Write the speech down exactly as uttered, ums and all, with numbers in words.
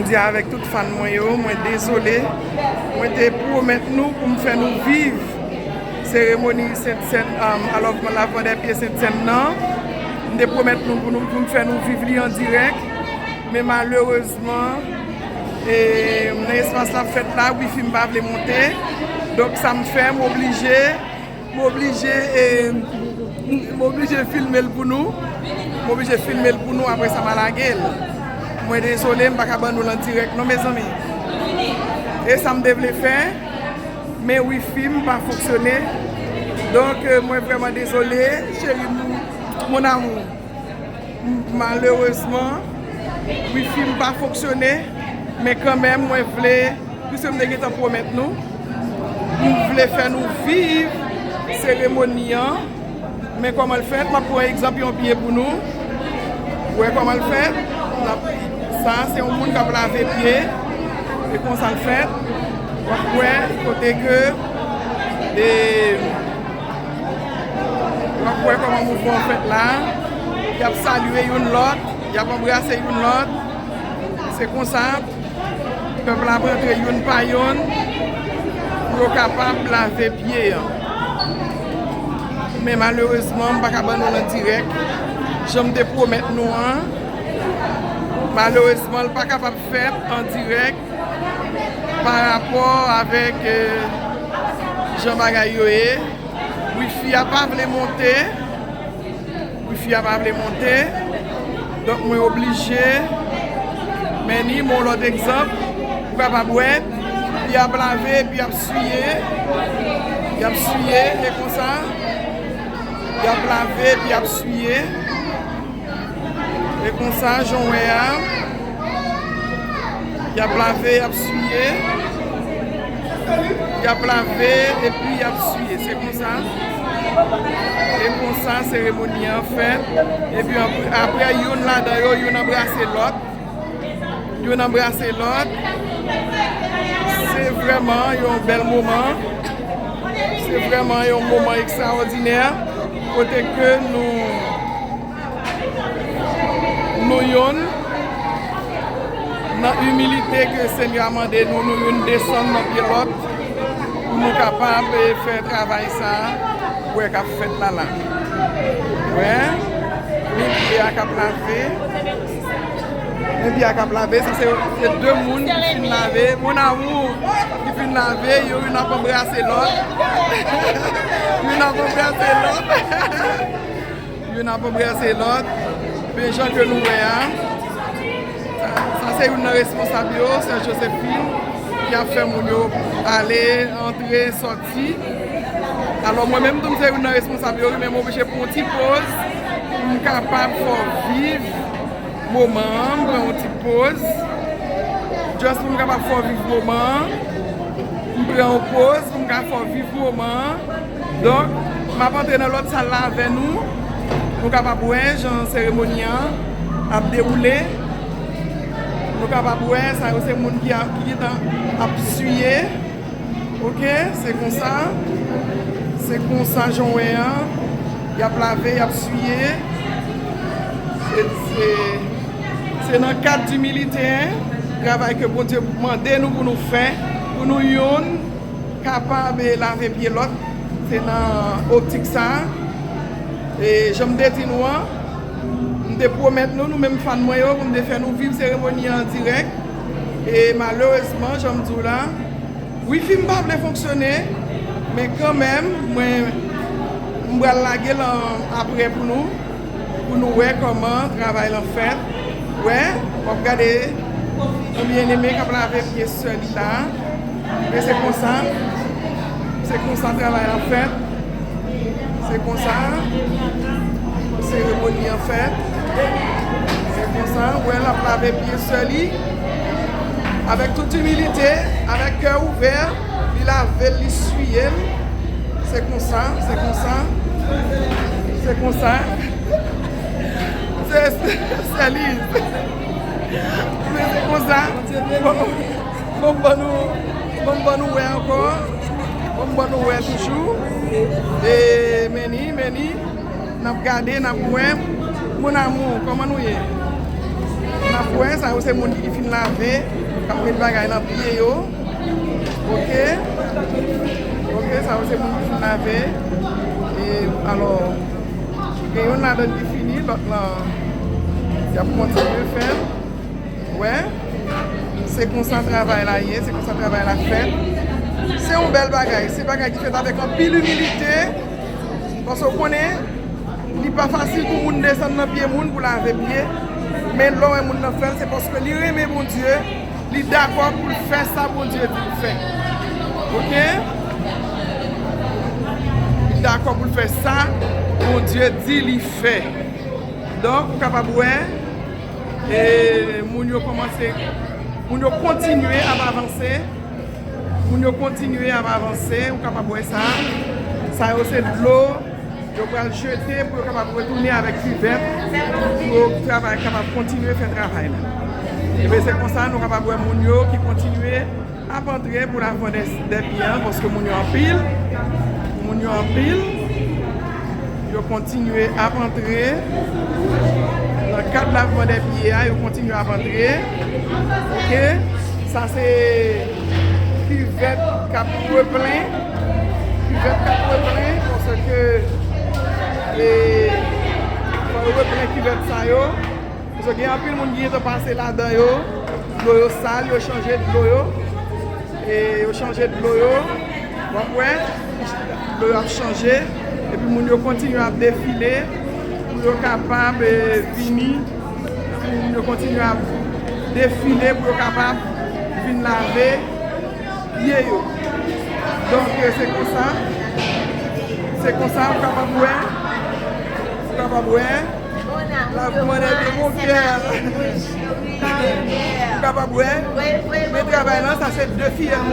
Di avèk tout fan mwen yo, mwen dezole. Mwen te pwomèt nou pou m fè nou viv seremoni Sent Sèn, um, lavman dèpye Sent Sèn nan. M te pwomèt nou pou nou, pou m fè nou viv li an dirèk. Men malerezman, e, nan espas l ap fèt la, wifi m pa vle monte. Donk sa m fè, m oblije, m oblije, e, m oblije filme l pou nou. M oblije filme l pou nou, apre sa m a lage l. Mwen dezole, m pa ka ban nou l an dirèk non, mezanmi. E sa m te vle fè, men wifi m pa fonksyone. Donk, e, mwen vrèman dezole, cheri m, mon amour. M, malerezman, wifi m pa fonksyone, men kanmenm, mwen vle, piske m te gentan pwomèt nou, m vle fè nou viv seremoni an. Men kòman l fèt, m ap pran egzanp yon pye pou nou. Ou wè kòman l fèt? N ap, sa, se yon moun k ap lave pye. E konsa l fèt. W ap wè kote ke, e, w ap wè kòman mouvman an fèt la. Y ap salye youn lòt, y ap anbrase youn lòt. Se konsa. Pèp la ap rantre youn pa youn pou yo kapab lave pye an. Men malerezman, m pa ka ban nou l an dirèk, jan m te pwomèt nou an. Malerezman, l pa kapab fèt an dirèk pa rapò avèk, e, jan bagay yo ye. Wifi a pa vle monte. Wifi a pa vle monte. Donk, mwen oblije. Men ni, yon lòt egzanp. Ou kapab wè, y ap lave, epi y ap siye. Y ap siye, e konsa. Y ap lave, epi y ap siye. E konsa, jan w wè a. Y ap lave, y ap siye. Y ap lave, epi y ap siye. Se konsa. E konsa, seremoni an fèt. Epi apre, apre, youn ladan yo, youn anbrase lòt. Youn anbrase lòt. Se vrèman yon bèl moman. Se vrèman yon moman ekstraòdinè. Kote ke nou, nou youn, nan imilite ke Senyè a mande nou, nou youn desann nan pye lòt, pou nou kapab, e, fè travay sa a, wè k ap fèt la la. Wè, men pye a k ap lave. Men pye a k ap lave, sa se, se de moun ki fin lave. Mon amour, ki fin lave, yo youn ap anbrase lòt. Youn ap anbrase lòt. Youn ap anbrase lòt. Men jan ke nou wè a, sa, sa se youn nan responsab yo, sè Josephine, ki ap fè moun yo ale, antre, sòti. Alò, mwen menm tou, m se youn nan responsab yo, men m oblije pran yon ti poz pou m kapab fè w viv moman an, m pran yon ti poz. Just pou m kapab fè w viv moman an. M pran yon poz pou m ka fè w viv moman an. Donk, m ap antre nan lòt sal la avè nou. Nou kapab wè jan seremoni an ap dewoule. Nou kapab wè, sa yo se moun ki ap, ki gentan ap siye. Oke, se konsa. Se konsa jan w wè an. Y ap lave, y ap siye. Se, se, se nan kad imilite, travay ke Bondye mande nou pou nou fè, pou nou youn kapab lave pye lòt. Se nan optik sa a. E jan m te di nou an, m te pwomèt nou, nou menm fan mwen yo, pou m te fè nou viv seremoni an dirèk. E malerezman, jan m di w la, wifi m pa vle fonksyone, men kanmenm, mwen, m pral lage l an, apre pou nou, pou nou wè kòman travay lan fèt. Wè, w ap gade yon byeneme k ap lave pye sè li la. Men se konsa, se konsa travay lan fèt. Se konsa seremoni an fèt. Se konsa, wè, l ap lave pye sè li. Avèk tout imilite, avèk kè ouvè, li lave l, li siye l. Se konsa, se konsa. Se konsa. Se, se, se li. Men se konsa. Bon, bon, ban nou, bon, ban nou wè ankò. Bon, ban nou wè toujou. E men ni, men ni. N ap gade, n ap wè. Mon amour, kòman nou ye? N ap wè, sa yo se moun ki fin lave, k ap met bagay nan pye yo. Oke? Oke, sa yo se moun ki fin lave. E, alò, gen youn ladan ki fini, lòt lan, y ap kontinye fè l. Wè, se konsa travay la ye, se konsa travay la fèt. Se yon bèl bagay, se bagay ki fèt avèk anpil imilite, paske w konnen, li pa fasil pou moun desann nan pye moun pou lave pye, men lè w wè moun nan fè l, se paske li renmen Bondye, li dakò pou l fè sa Bondye di l fè. Oke? Li dakò pou l fè sa Bondye di li fè. Donk, ou kapab wè, e moun yo kòmanse, moun yo kontinye ap avanse, moun yo kontinye ap avanse, ou kapab wè sa. Sa yo se dlo, yo pral jete pou yo kapab retounen avèk kivèt, pou yo travay, kapab kontinye fè travay la. Ebyen, se konsa nou kapab wè moun yo ki kontinye ap antre pou lavman dè, dè pye a, paske moun yo anpil, moun yo anpil, yo kontinye ap antre. Nan kad lavman dè pye a, yo kontinye ap antre. Oke? Sa se kivèt k ap replen. Kivèt k ap replen, paske, e, fò yo replen kivèt sa yo. Paske gen anpil moun ki gentan pase ladan yo, dlo yo sal, yo chanje dlo yo. E yo chanje dlo yo. W ap wè, dlo yo ap chanje. Epi moun yo kontinye ap defile pou yo kapab, e, vini. Moun yo kontinye ap defile pou yo kapab vin lave pye yo. Donk, e, se konsa. Se konsa, ou kapab wè. Ou kapab wè. Lavman dè pye, mon pye. Ou kapab wè. Men travay lan, sa se de fiyèl mwen.